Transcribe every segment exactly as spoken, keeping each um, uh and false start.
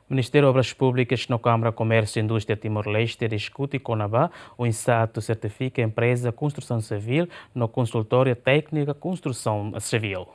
Ministériu Obras Públikas no Kámara Komérsiu Indústria Timor-Leste diskute kona-ba oinsá atu sertifika empreza konstrusaun sivíl no konsultória téknika konstrusaun sivíl.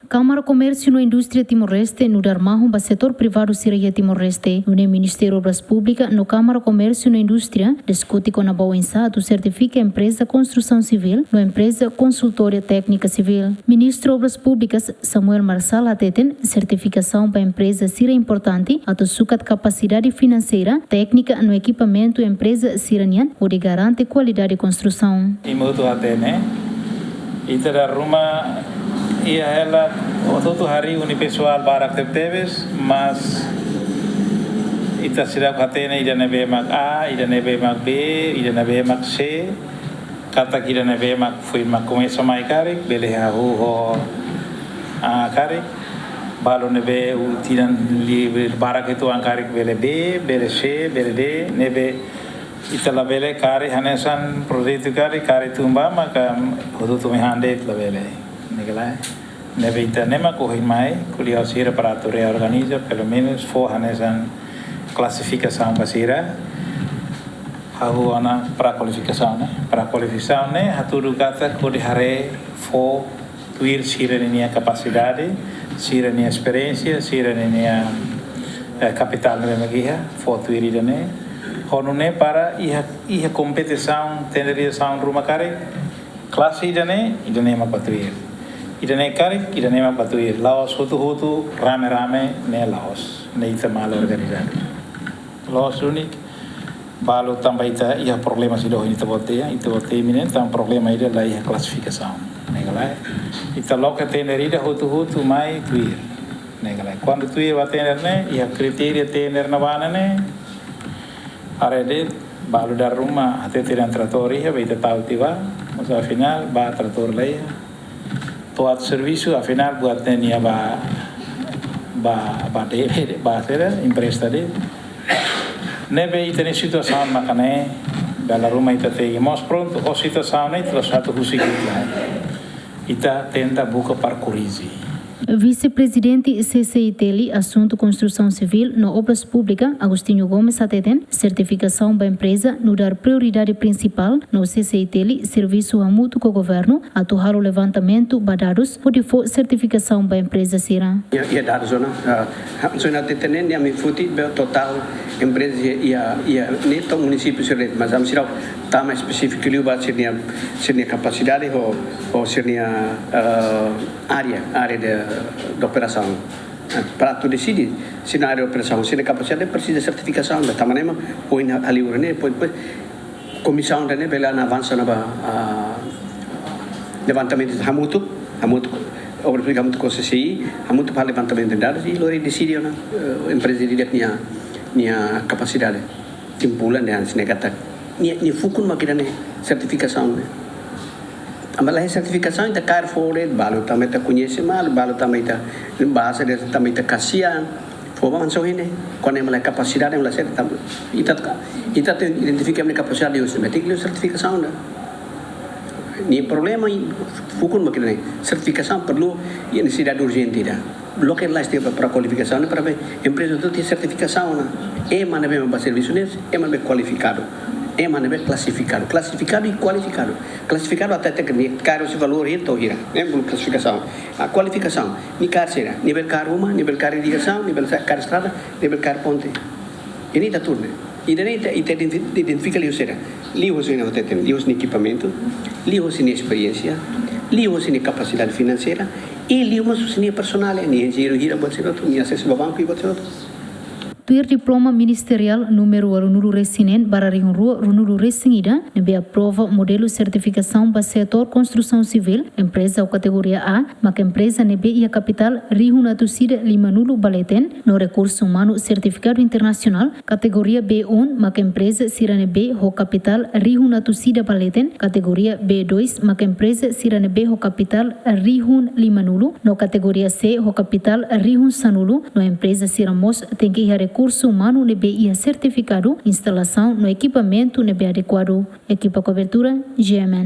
Kámara Komérsiu no Indústria Timor-Leste nu'udar mahon ba setór privadu sira iha Timor-Leste, nune'e Ministériu Obras Públikas no Kámara Komérsiu no Indústria diskute kona-ba oinsá atu sertifika empreza konstrusaun sivíl no empreza konsultória téknika sivíl. Ministru Obras Públikas, Samuel Marçal, hateten sertifikasaun ba empreza sira importante atu sukat kapasidade finanseira, téknika no ekipamentu empreza sira-nian hodi garante kualidade konstrusaun. Imi hotu hatene, ita dala ruma iha hela, hotu-hotu harii, uni pesoál barak tebetebes, mas ita seidauk hatene ida ne'ebé mak A, ida ne'ebé mak B, ida ne'ebé mak C, katak ida ne'ebé mak foin mak komesa mai karik, bele hahú ho A karik, balu ne'ebé tinan liu barak uitoan karik bele B, bele C, bele D, ne'ebé ita labele karik hanesan projetu karik, karik tun ba maka hotu-hotu mai han de'it, labele. Ne'e ka lae. Ne'ebé ita ne'e mak ohin mai ko'alia ho sira para atu reorganiza, pelumenus fó hanesan klasifikasaun ba sira. Hahú ona pré-kualifikasaun ne'e. Pré-kualifikasaun ne'e hatudu katak hodi haree fó tuir sira-ninia kapasidade, sira-nia esperiénsia, sira-ninia, eh, kapitál ne'ebé mak iha, fó tuir ida-ne'e. Ho nune'e para iha, iha kompetisaun, tenderizasaun ruma karik, klase ida-ne'e, ida-ne'e mak bá tuir. Ida-ne'e karik, ida-ne'e mak bá tuir. La'ós hotu-hotu rame-rame, ne'e la'ós. Ne'e ita mal organizadu. La'ós úniku, balu tanba ita iha problema sira ohin ita-boot dehan, ita-boot dehan imi-nian, tanba problema ida la iha klasifikasaun. Ne'e ka lae. Ita loke tender ida hotu-hotu mai tuir. Ne'e ka lae. Kuandu tuir ba tender ne'e, iha kritéria tender ne'ebá ne'e, haree de'it, balu dala ruma hatete dehan tratór iha, be ita tau tiha ba, mas afinál, ba tratór la iha. To'o atu servisu, afinál, buat ne'e nia ba, ba, ba de'it, ba sira, empresta de'it. Ne'ebé ita-nia situasaun maka ne'e, dala ruma ita tenke mós prontu, ho situasaun ne'e, ita la satu husi kita. Ita tenta buka para korrije. Vise-Prezidente C C I T L Asuntu Konstrusaun Sivíl no Obras Públikas, Agostinho Gomes, hateten sertifikasaun ba empreza nu'udar prioridade prinsipál, no C C I T L servisu hamutuk ho governu atu halo levantamentu ba dadus hodi fó sertifikasaun ba empreza sira. Iha, iha dadus ona, ah, ha, só na T T N, ami foti be totál empreza iha, iha, iha neto munisípiu sira, mas ami seidauk tama espesífiku liu ba sira-nia, sira-nia kapasidade ho, ho sira-nia, ah, área, área de, de operasaun. Ah, para atu deside sira-nia área de operasaun, sira-nia kapasidade presiza sertifikasaun, tanba ne'e mak ohin ha'u halo ne'e, depois, depois, komisaun ida-ne'e bele avansa ona ba, ah, levantamentu hamutuk, hamutuk, Obras Públikas hamutuk ho C C I, hamutuk ba levantamentu dadus, i lori deside ona, eh, empreza ida-ne'e nia, nia kapasidade. Timpulan dehan sira-ne'e katak nia, nia fukun mak ida-ne'e, sertifikasaun ne'e. Tanba la iha sertifikasaun, ita kaer fora, balu tanba ita koñese malu, balu tanba ita bahasa de'it, tanba ita kasian, fó ba hanesan ohin ne'e, kuandu ema la iha kapasidade, ema la sede tanba. Ita, ita tenke identifika ema nia kapasidade, depois mak tenke liu sertifikasaun ne'e. Nia problema, fukun mak ida-ne'e, sertifikasaun perlu, iha nesesidade urjente ida. Loke la iha pré-kualifikasaun ne'e para be empreza hotu-hotu iha sertifikasaun ne'e. Ema ne'ebé bá servisu ne'e, ema ne'ebé kualifikadu. Ema ne'ebé klasifikadu. Klasifikadu i kualifikadu. Klasifikadu atu hatete katak nia kaer husi valór hira to'o hira. Ne'e bolu klasifikasaun. Ah, kualifikasaun. Nia kaer saida? Nia bele kaer uma, nia bele kaer irrigasaun, nia bele kaer estrada, nia bele kaer ponte. Ida-ne'e ita tuur ne'e. Ida-ne'e ita, ita identifi-, identifika liuhosi saida? Liuhosi ne'e hotu-hotu, liuhosi nia ekipamentu, liuhosi nia esperiénsia, liuhosi nia kapasidade finanseira, i liu mós husi nia personál, nia enjeñeiru hira buat sira hotu, nia asesu ba banku i buat sira hotu. Tuir diploma ministeriál númeru ualunulu-resin-neen barra rihun rua ruanulu-resin-ida, ne'ebé aprova modelu sertifikasaun ba setór konstrusaun sivíl, empreza ho kategoria A, maka empreza ne'ebé iha kapitál rihun atus ida limanulu ba leten, no rekursu umanu sertifikadu internasionál, kategoria B um, maka empreza sira ne'ebé ho kapitál rihun atus ida ba leten, kategoria B dois, maka empreza sira ne'ebé ho kapitál rihun limanulu, no kategoria C ho kapitál rihun sanulu, no empreza sira mós tenke iha rekursu umanu ne'ebé iha sertifikadu, instalasaun no ekipamentu ne'ebé adekuadu. Ekipa kobertura, G M N.